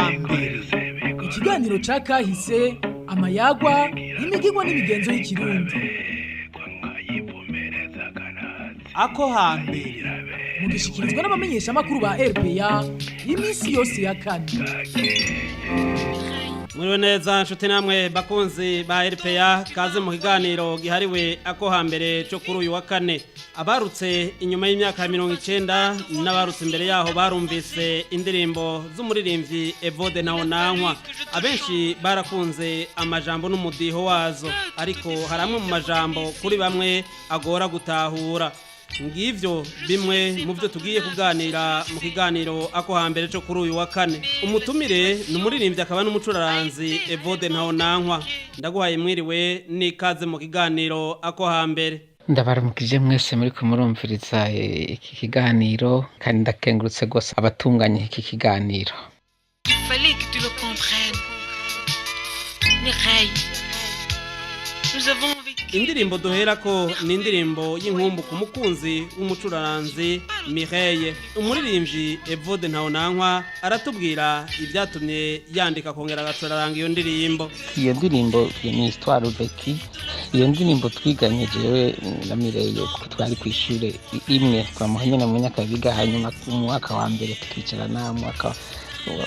Hambere. Ikiganiro ca kahise, amayagwa, imigirwa n'imigenzo y'iKirundi. Ako hambere. Mugishikirizwa n'abamenyeshamakuru ba RPA iminsi yose ya kane. Mwiriwe neza nshuti namwe bakunzi ba RPA, kaze mu kiganiro gihariwe ako hambere cyo kuri uyu wa kane. Abarutse inyuma y'imyaka 90 n'abarutse imbere yaho barumvise indirimbo z'umuririmbyi Evode Ntawontankwa. Abenshi barakunze amajambo n'umudiho wazo, ariko hari amwe mu majambo kuri bamwe agora gutahura. Ngivyo bimwe mu byo tugiye kuganira mu kiganiro ako hambere cyo kuri uyu wa kane. Umutumire ni umuririmbyi akaba n'umucuraranzi Evode Ntawontankwa. Ndaguhaye mwiriwe n'ikaze mu kiganiro ako hambere. Ndabaramukije mwese muri kumurumviriza iki kiganiro, kandi ndakengurutse rwose abatunganya iki kiganiro. Il fallait que tu le comprennes. Mireille, nous avons vécu. Indirimbo duherako ni indirimbo y'inkumbu ku mukunzi w'umucuraranzi Mireille. Umuririmbyi Evode Ntawontankwa aratubwira ibyatumye yandika akongera agacuraranga iyo ndirimbo. Iyo ndirimbo ni histoire vécue. Iyo ndirimbo twiganye jewe na Mireille, kuko twari kw'ishure imwe twamuha nyene mu Nyakabiga. Hanyuma mu mwaka wa mbere tukicarana, mu mwaka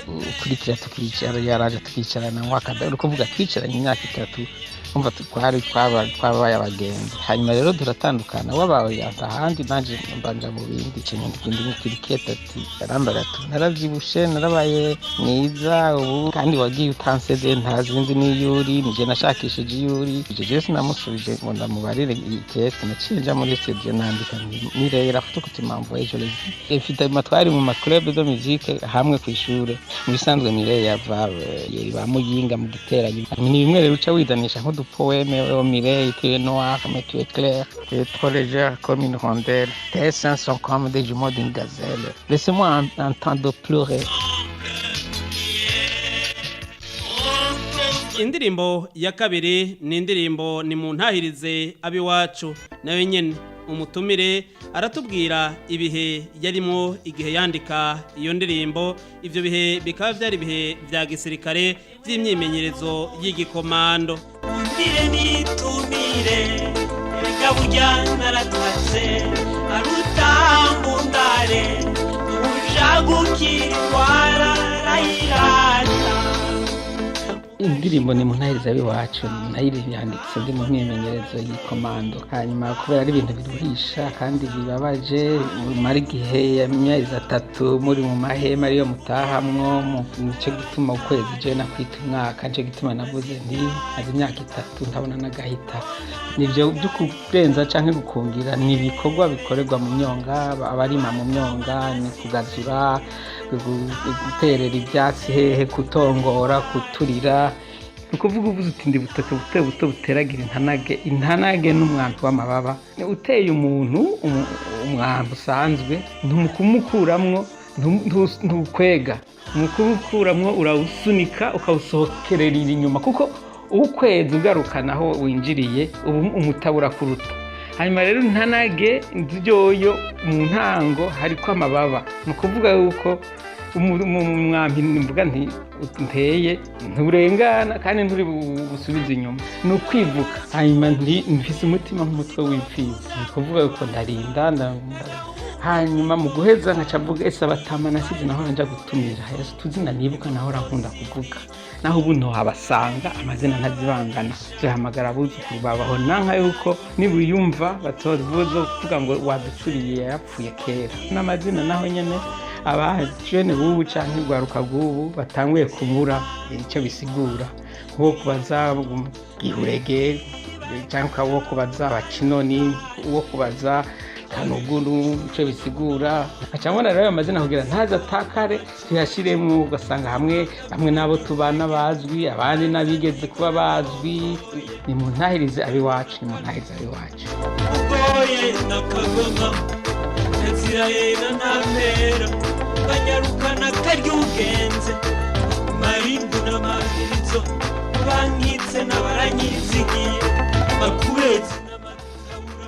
ukurikira tukicara, yaraje tukicarana, mu mwaka uri kuvuga twicaranye imyaka 3. Umva, twari twabaye abagenzi. Hanyuma rero turatandukana, wabaye ahandi, nanje mbanja mu bindi. Nyandika ikete ati, arambara ati: "Naravyibushe, narabaye mwiza ubu, kandi wagiye utanseze, ntazinzi n'iyuri, nije nashakishije iyuri." Ivyo jewe sinamusubije ngo ndamubarire ikete. Naciye nja muri studio nandika nti: "Mireille, la photo que tu m'as envoyée, je l'ai vue." Évidemment twari mu ma club de musique hamwe kw'ishure. Mu bisanzwe Mireille yava ba Muyinga mu giteranyo. Ni bimwe rero uca wizanisha nk'udupoème: "Oh Mireille, tu es noire mais tu es claire, tu es trop légère comme une rondelle, tes seins sont comme des jumeaux d'une gazelle, laissez-moi un temps de pleurer." Indirimbo ya kabiri ni indirimbo ni mu ntahirize ab'iwacu. Nayo nyene umutumire aratubwira ibihe yarimo igihe yandika iyo ndirimbo. Ivyo bihe bikaba vyari ibihe vya gisirikare vy'imyimenyerezo y'igikomando. Undire nitumire, erega burya naratatse arutambundare ujagukira indwara arayirata. Indirimbo ni muntahiriza w'iwacu nayo yanditse ndi mu myimenyerezo y'ikomando. Hanyuma kubera ari ibintu biruhisha kandi bibabaje, mumara igihe amezi 3 muri mu mahema ariyo mutahamwo. Nico gituma ukwezi jewe nakwita umwaka. Nico gituma navuze nti maze imyaka 3 ntabona n'agahita. Nivyo byo kurenza canke gukungira, ni ibikorwa bikorerwa mu myonga, abarima mu myonga, ni kugazura, guterera ivyatsi, hehe, kutongora, kuturira. Ni ukuvuga uvuze uti ndi butaka buto buto buteragira intanage. Intanage n'umwambi w'amababa. Uteye umuntu umwambi usanzwe, ntumukumukuramwo, ntukwega. Mukumukuramwo urawusunika ukawusohokerera inyuma, kuko ukwezi ugarukana aho winjiriye ubu umutabura kuruta. Hanyuma rero intanage ryoyo mu ntango hariko amababa, ni ukuvuga yuko umwambi mvuga nti nteye nturengana kandi nturi busubize inyuma, ni ukwivuka. Hanyuma nti mfise umutima nk'umutwe w'imfizi, ni ukuvuga yuko ndarinda. Hanyuma mu guheza nkaca mvuga: ese abatama nasize naho nja gutumira, ese utuzina nibuka naho nkunda kuvuga, naho ubu ntohabasanga, amazina ntazibangana, tuhamagara abuzukuru babaho nanka yuko nibuyumva batovuze kuvuga ngo waducuriye yapfuye kera. N'amazina naho nyene abajene bubu canke urwaruka rw'ubu batanguye kubura icyo bisigura, nko kubaza gihurege cyangwa uwo kubaza bakinoni, uwo kubaza kanuguru icyo bisigura. Nkaca mbona rero ayo mazina kugira ntaze atakare tuyashiremwo, ugasanga hamwe bamwe n'abo tubana bazwi, abandi n'abigeze kuba bazwi. Ni mu ntahirize ab'iwacu, ni mu ntahirize ab'iwacu. Ugoye na Kagoma inzira yera ntampera banyarukana karya ugenze marimbu n'amabirizo bankitse n'abaranyizigiye bakubetse n'amatabura.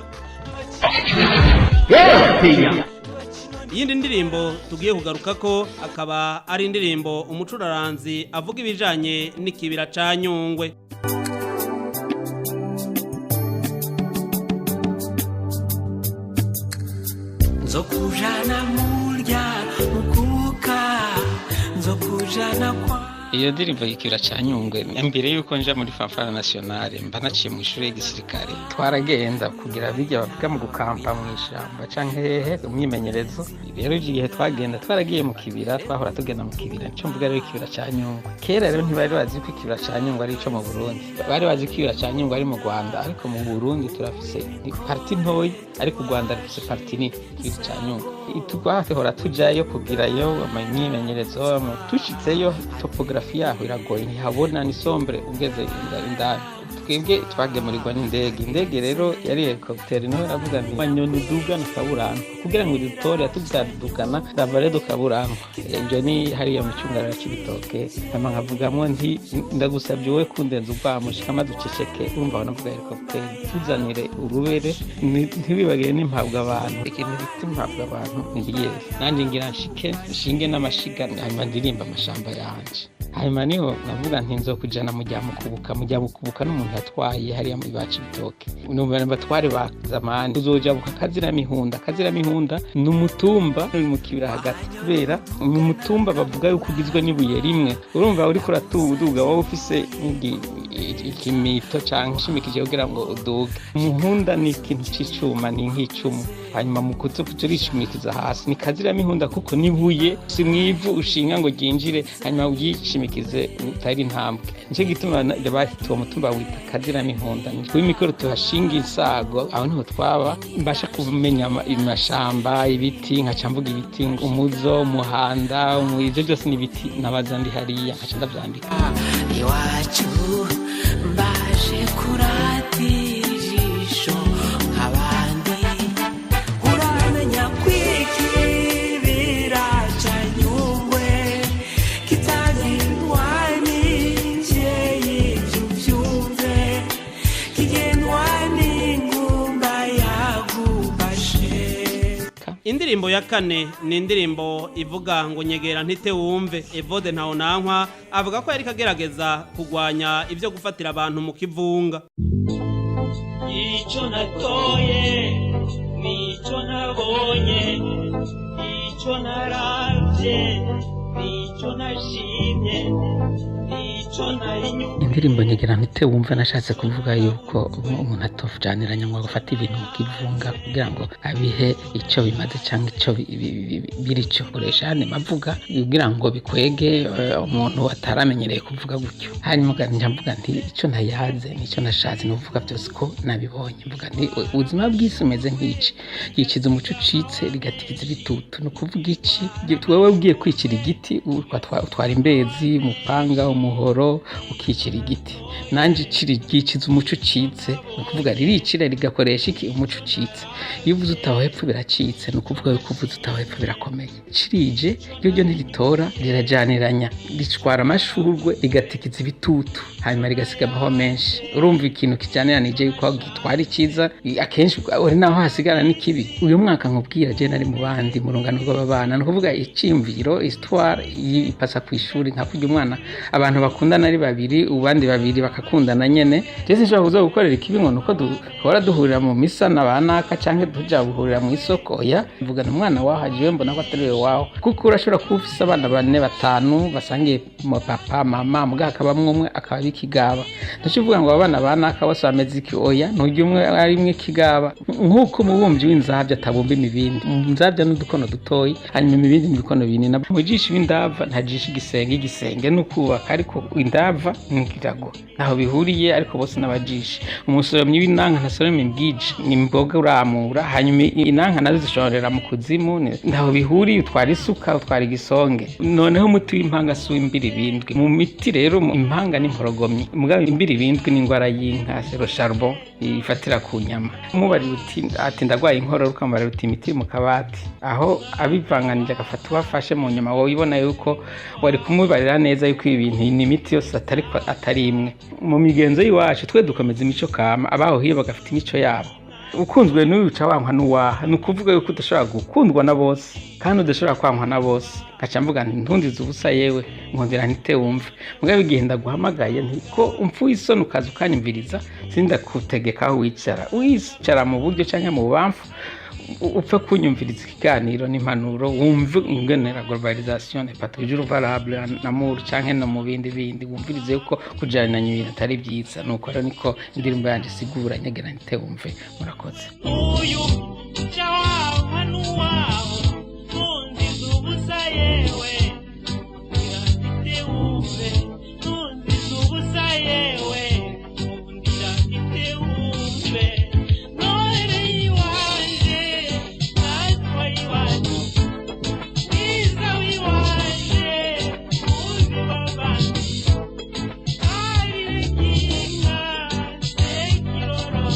Iyi Iyindi ndirimbo tugiye kugaruka ko akaba ari indirimbo umucuraranzi avuga ibijanye n'ikibira ca Nyungwe. Nzokujana murya mukuka, nzokujana kwa. Iyo ndirimbo y'ikibira ca Nyungwe, mbere yuko nja muri fanfare nationale, mba naciye mu ishure y'igisirikare. Twaragenda kugira bijya bavuga mu gukampa mu ishamba canke hehe umyimenyerezo. Rero ivyo gihe twagenda twaragiye mu kibira, twahora tugenda mu kibira. Nico mvuga rero ikibira ca Nyungwe. Kera rero ntibari bazi ko ikibira ca Nyungwe ari ico mu Burundi, bari bazi ko ikibira ca Nyungwe ari mu Rwanda, ariko mu Burundi turafise parti ntoyi, ariko u Rwanda rufise parti nini ikibira ca Nyungwe. Twahora tujayo kugirayo imyimenyerezo, tushitseyo topografi yaho iragoye, ntihabona ni sombre ugeze indani. Twebwe twagemurirwa n'indege, indege rero yari helicopter, niho yaravuga nti manyoni dugana kaburantwa, kugira ngo idutore yatudugana ravare do kaburantwa. Ibyo ni hariya mu cyungarara c'ibitoke. Hama nkavugamwo nti ndagusabye wowe kundenza urwamo shikama duceceke, urumva banavuga helicopter tuzanire urubere, ntibibagire n'impabwa abantu. Ikintu bita impabwa abantu ni riyeri, nanjye ngira nshike nshinge n'amashiga, hanyuma ndirimba amashamba yanje. Hanyuma niho navuga nti nzokujana mujya mukubuka, mujya mukubuka n'umuntu yatwaye hariya mu baca ibitoke, numva batware ba zamani. Uzojabuka kazira mihunda, kazira mihunda ni umutumba uri mu kibira hagati, kubera ni umutumba bavuga yuko ugizwe n'ibuye rimwe. Urumva uriko uratuduga wowe ufise ikimito canke ushimikije kugira ngo uduge. Umuhunda ni ikintu c'icuma, ni nk'icumu, hanyuma mu kuza turishimikiza hasi. Ni kazira mihunda kuko nibuye, si mwivu ushinga ngo ryinjire, hanyuma uyishimikize utari intambwe. Nico gituma bahita uwo mutumba wita kazira mihunda. Kuri mikoro tuhashinga insago, aho niho twaba mbasha kumenya amashamba, ibiti, nkaca mvuga ibiti, umuzo, umuhanda, ivyo byose ni ibiti nabaza ndi hariya nkaca ndavyandika. Iwacu mbaje kuratira ijisho nk'abandi, uramenya kwikibira ca Nyungwe kitagendwa n'injeyi vyuvyumve, kigendwa n'ingumba yagubashe. Indirimbo ya kane ni indirimbo ivuga ngo nyegera ntite wumve. Evode Ntawunankwa avuga ko yariko agerageza kugwanya ivyo gufatira abantu mu kivunga. Ico natoye nico nabonye, ico naravye nico nashimye, nico narinyumye. Indirimbo nyegera ntite wumve, nashatse kuvuga yuko umuntu atojaniranya ngo agufate ibintu mu kivunga kugira ngo abihe ico bimaze canke ico biri cyo. Koresha ane mavuga kugira ngo bikwege umuntu ataramenyereye kuvuga gutyo. Hanyuma nja mvuga nti ico ntayaze nico nashatse ni ukuvuga byose ko nabibonye. Mvuga nti ubuzima bw'isi bumeze nk'ici, yiciza umuco ucitse rigatikiza ibitutu. Ni ukuvuga iki? Wewe ugiye kwicira igiti utwara imbezi, umupanga, umuhoro, ukicira igiti. Nanje ryiciza umuco ucitse, ni ukuvuga riricira rigakoresha iki? Umuco ucitse. Iyo uvuze utaho hepfo biracitse, ni ukuvuga yuko uvuze utaho hepfo birakomeye. Cirije ryo ntiritora, rirajaniranya, ricwara amashurwe, rigatikiza ibitutu, hanyuma rigasiga amahwa menshi. Urumva ikintu kijaniranije yuko gitwara iciza, akenshi uri naho hasigara n'ikibi. Uyu mwaka nkubwira je nari mu bandi mu rungano rw'ababana, ni ukuvuga iciyumviro histoire ipasa kw'ishuri, nka kurya umwana abantu bakundana ari babiri, ubandi babiri bakakundana nyene. Je sinshobora kuza gukorera ikibi ngo nuko duhora duhurira mu misa na banaka canke tuja guhurira mu isoko. Oya, mvugana umwana waho ajiwe mbona ko atari we waho, kuko urashobora kuba ufise abana bane batanu basangiye mu papa mama, muga hakabamwo umwe akaba ari ikigaba. Ndacuvuga ngo abana banaka bose bameze iki? Oya, nturya umwe ari imwe ikigaba. Nk'uko umubumbyi w'inzabya atabumba imibindi, inzabya n'udukono dutoyi, hanyuma imibindi n'ibikono binini. Mujisha w'indava ntajisha igisenge, igisenge ni ukubaka, ariko indava ni ikirago, ntaho bihuriye, ariko bose n'abajisha. Umusoromyi w'inanka ntasoroma imbwija, ni imboga uramura, hanyuma inanka nazo zishorera mu kuzimu, ntaho bihuriye, utwara isuka, utwara igisonge. Noneho umuti w'impanga si uw'imbiribindwi. Mu miti rero impanga n'imporogomyi, mugabo imbiribindwi ni ingwara y'inka, sero charbon ifatira ku nyama. Umubarira uti ati ndagwaye inkorora, ukamubarira uti imiti mu kabati, aho abivanganije agafata uwafashe mu nyama, wowe ubona yuko wari kumubarira neza yuko ibi bintu ni imiti yose atari imwe. Mu migenzo y'iwacu twe dukomeza imico kama, abaho hiyo bagafite imico yabo. Ukunzwe n'uyu uca wankwa n'uwaha. Ni ukuvuga yuko udashobora gukundwa na bose kandi udashobora kwankwa na bose. Nkaca mvuga nti ntundize ubusa yewe, nkundira ntite wumve. Mugabo igihe ndaguhamagaye ntiko umfuye isoni ukaza ukanyumviriza, sindakutegeka aho wicara, wicara mu buryo canke mu bubamfu, upfe kunyumviriza ikiganiro n'impanuro, wumve ingene la globalisation n'est pas toujours valable en amour canke no mu bindi bindi, wumvirize yuko kujaniranya ibintu atari vyiza. Nuko rero niko indirimbo yanje isigura nyegera ntite wumve. Murakoze. Uyu chawawa nuwawo ntunziza ubusa yewe, nkundira wumve, ntunziza ubusa yewe, nkundira ite wumve, ntorere iwanje, natwe iwacu, mwiza w'iwanje, muzi w'abandi, arirekinga sekiroro,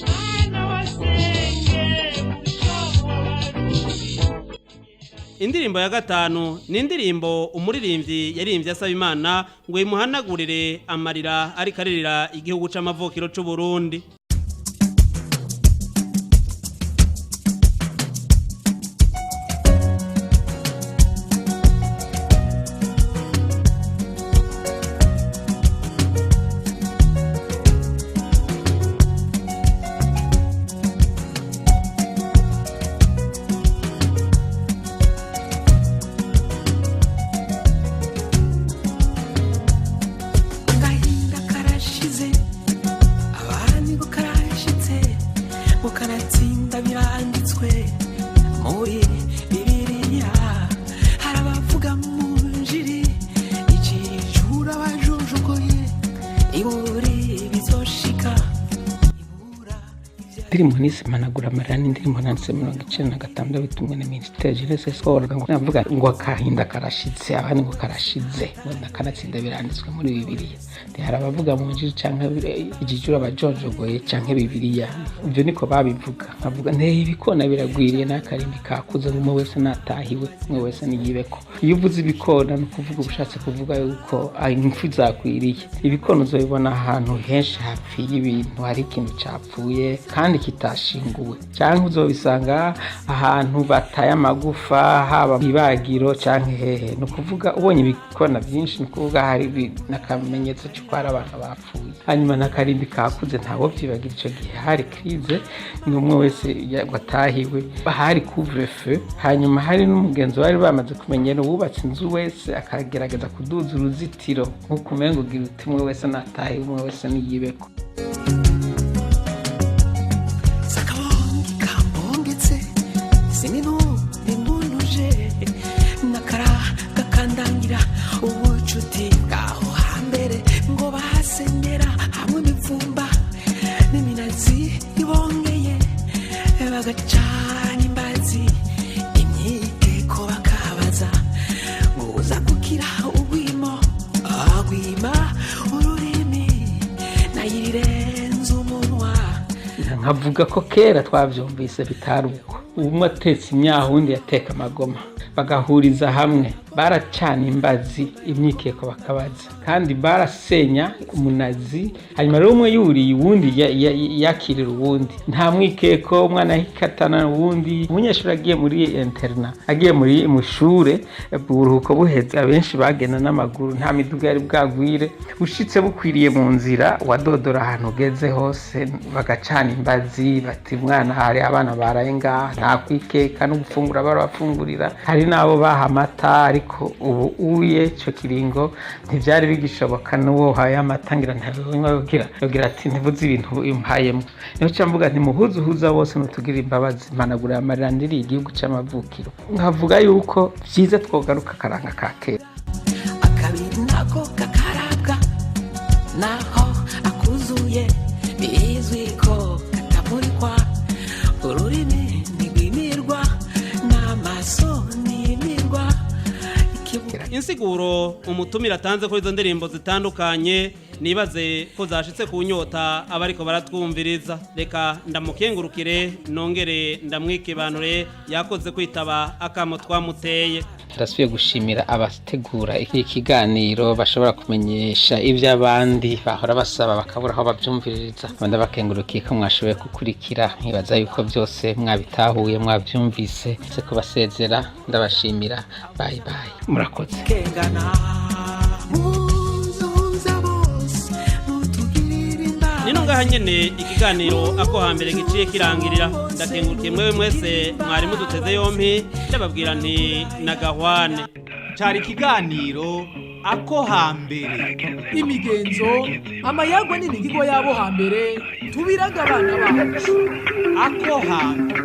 mwana wa senge, muco w'abarundi. Indirimbo ya gatanu ni indirimbo umuririmbyi yaririmbye asaba Imana ngo imuhanagurire amarira ariko aririra igihugu c'amavukiro c'u Burundi. Agahinda karashize, abandi ngo karashitse, ngo karatsinda, biranditswe muri Bibiliya. Hari abavuga mu njiri ikijura bajujuguye iburi bizoshika ibura. Indirimbo nise Managura amarira ni indirimbo nanditse 96 bitumwe na minisiteri jeunesse sport. Ngo navuga ngo akahinda karashitse, abandi ngo karashize, ngo ndakanatsinda, biranditswe muri Bibiliya. Nti hari abavuga mu njiri canke igijura abajonjogoye canke Bibiliya, ivyo niko babivuga. Nkavuga nteye ibikona biragwiriye n'akarimbi kakuze, ngo umwe wese natahiwe, umwe wese niyibeko. Iyo uvuze ibikona ni ukuvuga uba ushatse kuvuga yuko impfu zakwiriye. Ibikona uzobibona ahantu henshi hapfiye ibintu, hari ikintu capfuye kandi kitashinguwe, canke uzobisanga ahantu bataye amagufa, haba ibagiro canke hehe. Ni ukuvuga ubonye ibikona byinshi, ni ukuvuga hari n'akamenyetso c'uko hari abantu bapfuye. Hanyuma n'akarimbi kakuze, ntawo vyibagira ico gihe hari crise, ni umwe wese watahiwe, hari couvre feu. Hanyuma hari n'umugenzo bari bamaze kumenyera, uwubatse inzu wese akagerageza kuduza uruzitiro, nk'uko umengo ugira uti umwe wese natahiwe, umwe wese niyibeko. Sakabongi kambongetse siminure ntunuje nakara gakandangira ubucuti bwaho hambere, ngo basenyera hamwe imivumba n'iminazi ibongeye, bagacana imbazi imyiteko, bakabaza ngo uza gukira ubwimo agwima ururimi nayirirenze umunwa. Nkavuga ko kera twavyumvise bitari uko, umwe atetse imyaho uwundi yateka amagoma, bagahuriza hamwe, baracana imbazi imyikeko bakabaza, kandi barasenya umunazi. Hanyuma rero umwe yuriye uwundi yakirira uwundi, nta mwikeko, umwana ahikatana uwundi. Umunyeshuri agiye muri interna, agiye muri mushure, uburuhuko buheze, abenshi bagenda n'amaguru, nta miduga yari bwagwire. Ushitse bukwiriye mu nzira, wadodora ahantu ugeze hose, bagacana imbazi bati mwana hari abana baraye ngaha, nta kwikeka, no gufungura barabafungurira, hari n'abo baha amata. Ariko ubu uye ico kiringo ntivyari bigishoboka, n'uwo uhaye amata ngira ntabinywa, yogira ati ntibuze ibintu umpayemo. Niho ca mvuga nti muhuza uhuza bose nutugira imbabazi, mpanagura amarira ndiriye igihugu c'amavukiro. Nkavuga yuko vyiza twogaruka akaranga ka kera. Akabiri nako kakarabwa naho akuzuye, bizwi ko katamurikwa, ururimi ntigwimirwa n'amaso ntimirwa. Insiguro umutumire atanze kuri izo ndirimbo zitandukanye Nibaze ko zashitse ku nyota abariko baratwumviriza. Reka ndamukengurukire nongere ndamwikibanure yakoze kwitaba akamo twamuteye. Turasubiye gushimira abategura iki kiganiro bashobora kumenyesha iby'abandi bahora basaba bakabura aho babyumviririza. Ndabakengurukiye ko mwashoboye gukurikira, nkibaza yuko byose mwabitahuye, mwabyumvise. Se kubasezera, ndabashimira. Bayi bayi, murakoze. Nino ngaha nyene ikiganiro ako hambere giciye kirangirira. Ndakengurukiye mwewe mwese mwari muduteze yompi, ndababwira nti nagahwane. Cari ikiganiro ako hambere. Imigenzo, amayagwa n'imigigo y'abo hambere tubiraga abana bacu. Ako hambere.